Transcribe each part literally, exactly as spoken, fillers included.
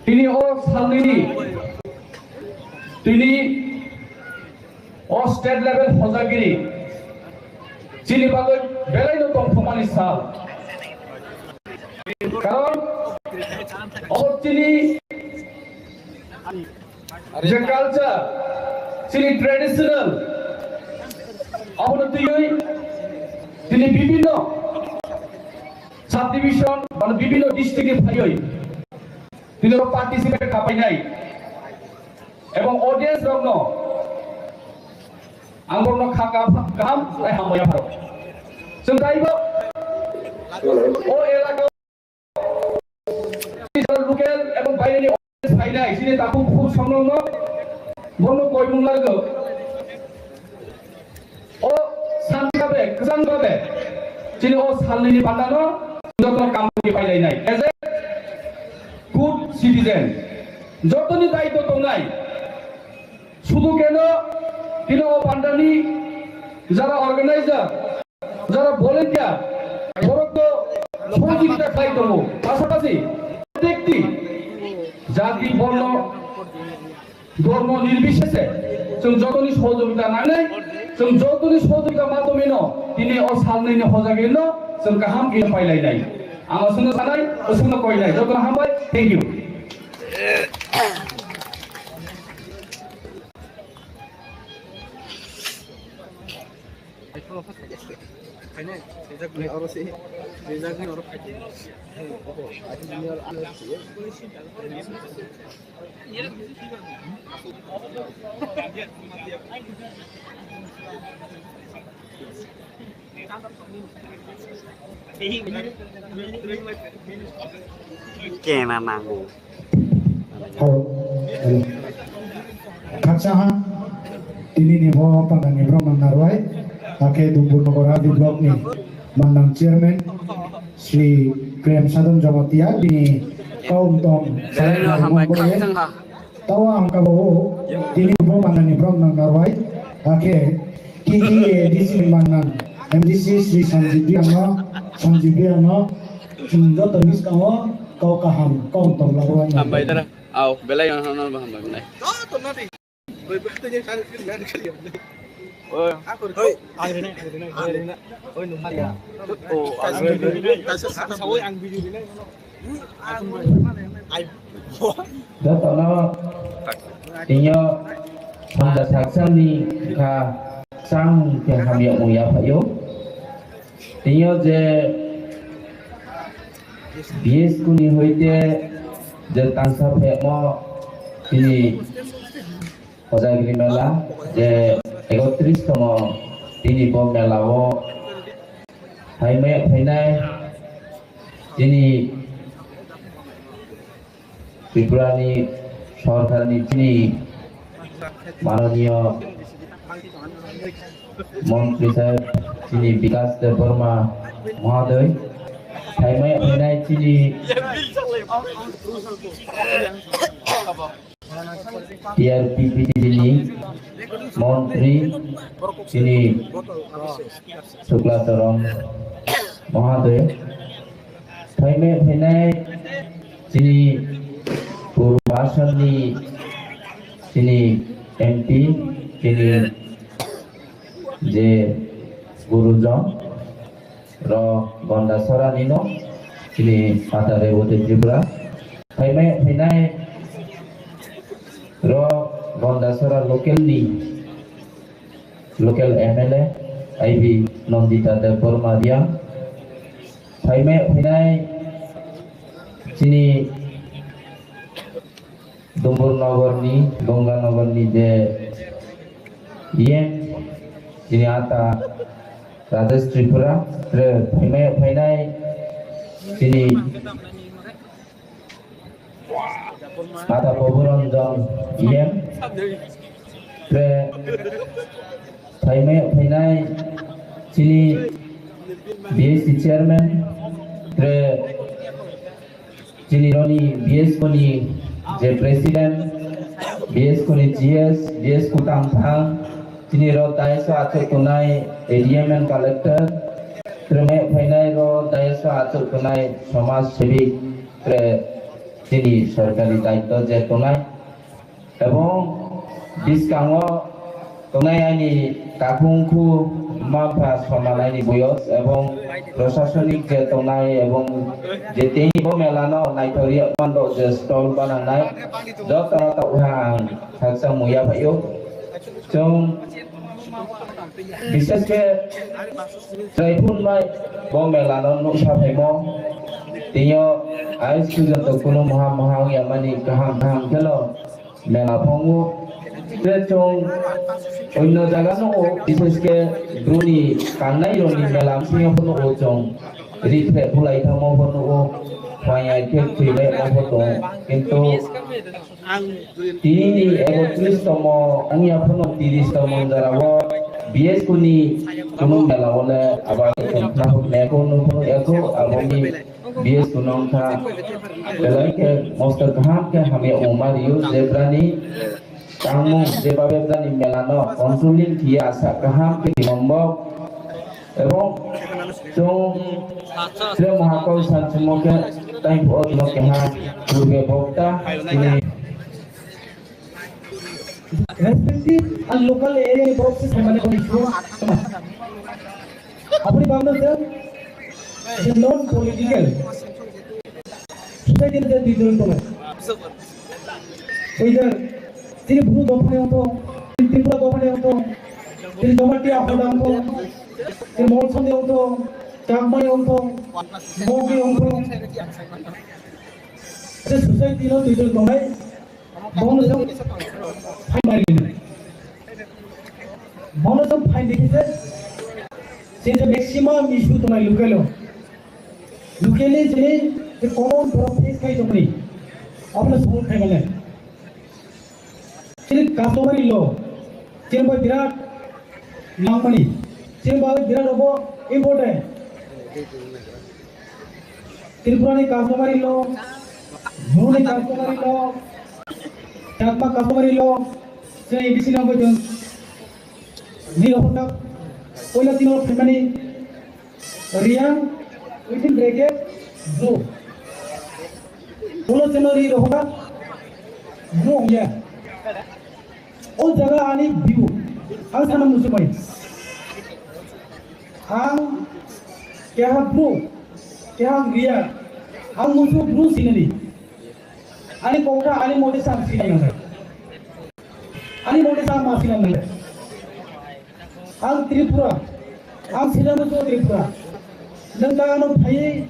Tini o salnini, tini o state level hojagiri chini bagwi belaino tongthokmani sal. Karon o chini je culture, chini traditional, abono twiwi tini bibinno subdivision, mane bibinno district ni phaiwi tini participate khapainai ebong audience rokno ang borokno kha kaham, kaham tei hambai yapharo. Chwng taibo o elaka local ebong baireni audience phainai, chini takhuk bukhuk songrokno bono koimung largo. O santi babe, kwchang babe, chini o salnini bandano joto kamni pailainai. As a good citizen, jotoni daitw tongnai, sudu keno tini o bandani jara organizer, jara volunteer, borokno sohojogita khlai tongo. Pasapasi protekti jati, borno, dhormo nirbishese chwng jotoni sohojogita nangnai, chwng jotoni sohojogita madhyomeno tini o salnini hojagirino chwng kaham khe pailainai. Ang aswkno sanai, aswkno koinai, jotono hambai, thank you. Kena nango. Hao. Khaksa ha. Tini ni bo pandani borok nang narwai. Akhe Dumbur Nogor R D block ni manang chairman Shri Prem Sadhan Jamatia bini kaum tong. Belai no hambai, khaksa ha. Tawa ang kabo o, tini bo manani borok nang narwai, akhe T T A D C manang M D C Sri Sanjib Biang no, Sanjib Biang no, chwng joto ni bwskango kok kaham, kok tong labo ang. Hambai dara, au, belai no, no, no, hambai, belai. Oi. Oi, ang rinai, ang rinai, ang rinai. Oi, nung mari ya. Oh, ang rinai. Kaisa sa, sa, oi, ang video rinai. Jotono tini o hamda saksa ni kha sang khe hamya mung ya phaio. Tini o je B S K ni hoite je tangsa phemo tini Hojagiri mela je ekotris tomo tini bo mela o phaimaya phainai tini Tripura ni sorkar ni tini manoniyo montri saheb tini Bikas Debbarma mohodoy phaimaya phainai tini T R P P T ni montri chini Sukla Torom mohodoy, phaimaya phainai chini Purba Assam ni chini M P, chini je Gurujon, ro Gondasora nino, chini Mata Reboti Tripura. Phaimaya phainai ro Gondasora local ni, local M L A, I B Nandita Debbarma Riang. Phaimaya phainai chini Dumbur Nogor ni, Ganga Nogor ni je E M, chini ata Rajesh Tripura, tre phaimaya phainai chini ata Babu Ranjan E M, tre phaimaya phainai chini B S C chairman, tre chini roni B S K ni je president, B S K ni G S, B S K tangthang, chini ro daiso achuk tongnai A D M and collector, tre phainai ro daiso achuk tongnai somaj sebik, tre chini sorkari daitto je tongnai, ebong bwskango tongnai aini takhuk wngkhu, mma mpha soman aini boyos, ebong prosasonik je tongnai, ebong je tini bo mela no naithok rwya mando je stall banangnai, joto no tabuk kha ang khaksa muya phaio. Chwng bishesh khe chwrai phunmai bo mela no nuksa phaimo, tini o ais pujo to kuno moha moha wngya mani kaham kaham kheno mela phungo. Tei chwng onno jaga no o, bishesh khe bru ni kangnai rok ni mela bsing o phano o chwng ri phre bulai thangmo phano o, phai ai khe thwi lai mo pho tongo. Kintu tini ni ekotris tomo wngya phano tris tomo jora o B S K ni kuno mela o le abo chwng khna huk ne ko no phano eko abo ni B S K no wngkha belai khe mosto kaham khe hamya wngma rio, jebrani tangmung jeba bebrani mela no controlling khiya asa kaham khe rimombo. Ebong chwng tre mohakol sanchimo khe taibo tino keha purbe bokta tini respective and local area ni borok se saimani hwnwi sugo. Aboni bagwi se je non political society ni je dui dol tongo. Either chini Bru dophani wngthong, chini Tripura dophani wngthong, chini Jamatia hoda wngthong, chini Molsomni wngthong, Chakmani wngthong, Mogni wngthong. Je society no dui dol tongnai. Bono jong phaimari. Bono jong phaimari khe je, je maximum issue tongnai local o. Locally jini je common borok face khai tongmani. Abono solve khai mane. Chini customary law. Chini bai birat nangmani. Chini bai birat obo important. Tripura ni customary law, Bru ni customary law, Chakma customary law, chini A D C no bujung. Ni rohorka, poila tino phaimani, Reang, within bracket, Bru. Ulo chini ri rohorka, Bru ongya. O jaga ani view, ang sana muchung bai. Ang keha Bru, keha Reang, ang muchung Bru sinani. Ani kokta, ani mode sa ang sinai nangnai. Ani mode sa ang ma sinai nangnai. Ang Tripura, ang sinai muchung Tripura. Nwng ta ano phaiwi,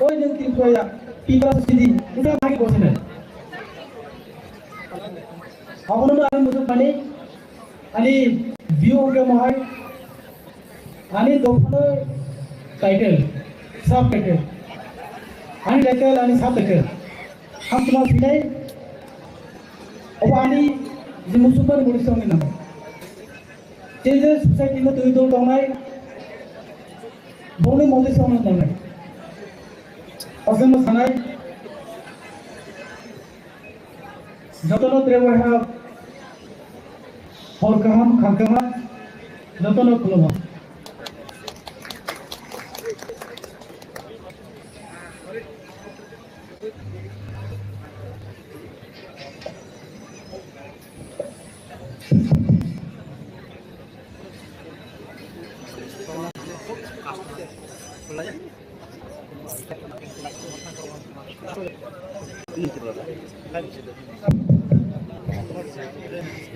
oi nwng Tripura ya, Tripura sidi, nwng ta phaiwi bosinai. Abono ani muchung mani, ani view hwnkhe mohai, ani dophano title, subtitle, ani title, ani subtitle. Ang tuma sinai, obo ani je muchungmani mori songni nango. Je je society no twi dol tongnai, bongni mori songni nangnai. Aswkno sanai, Jotono tre waiha hor kaham, kham kaham, jotono khulumma.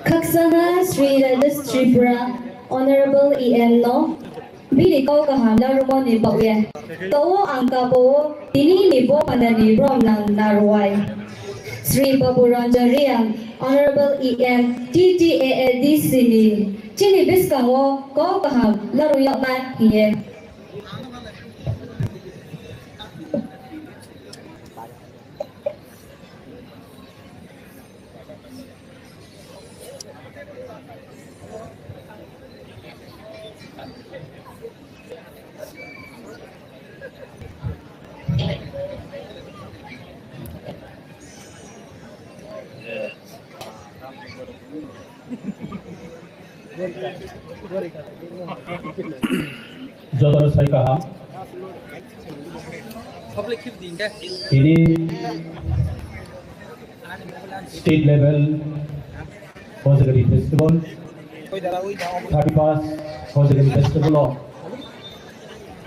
Khakchangma Sri Rajesh Tripura, Honorable E M no bini kok kaham narwkmani bagwi. Tao ang kapo tini ni bo pandani brom nang narwai. Sri Babu Ranjan Reang, Honorable E M T T A A D C ni chini bwskango kok kaham narwkna hiye. Jotono sai kaham. Tini state level Hojagiri festival, thirty first Hojagiri festival o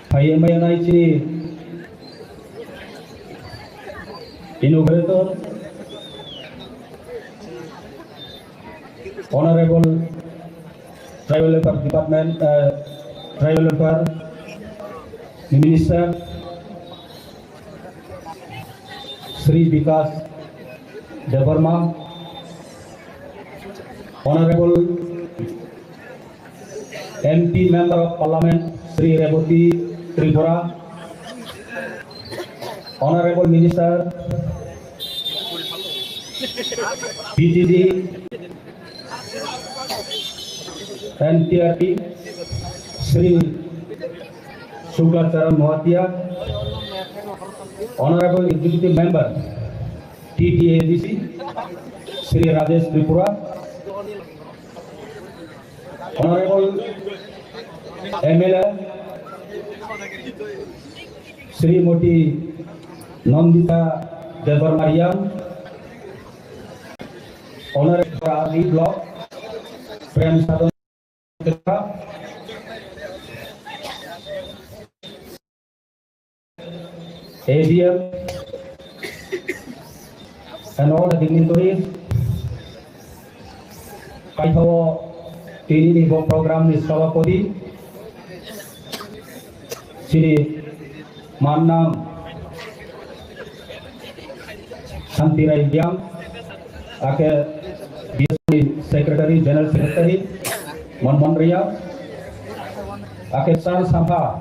phaiwi maya nai chini inaugurator, Honorable Tribal Welfare Department, uh, Tribal Welfare Minister, Shri Bikash Debbarma, Honorable M P Member of Parliament, Shri Rebati Tripura, Honorable Minister, P T D, N T R P, Shri Shukla Charan Noatia, Honorable Executive Member, T T A D C, Shri Rajesh Tripura, Honorable M L A, Srimati Nandita Debbarma Reang, Honorable Ali Block, Prem Sadhan Tripura, A D M, and all the dignitaries. Paithao tini ni bo program ni sabapati chini mannang Santi Rai Reang, ake B S P Secretary, General Secretary, Mon Mon Reang, ake Char Sampha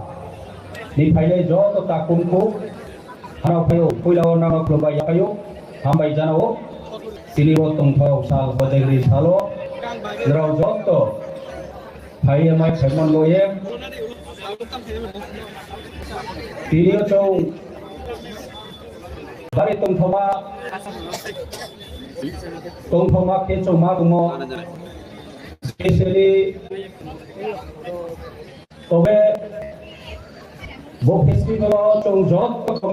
ni phailai joto takhumkhu, hano phaio, puila o nano khulumbai yaphaio, hambai janao, tini bo tongthok sal, Hojagiri salo, nrao joto phaiye mai phaimon loye, tini o chwng bari tongthoma, tongthoma khe chwng ma tongo, specially tobe bo festival o chwng joto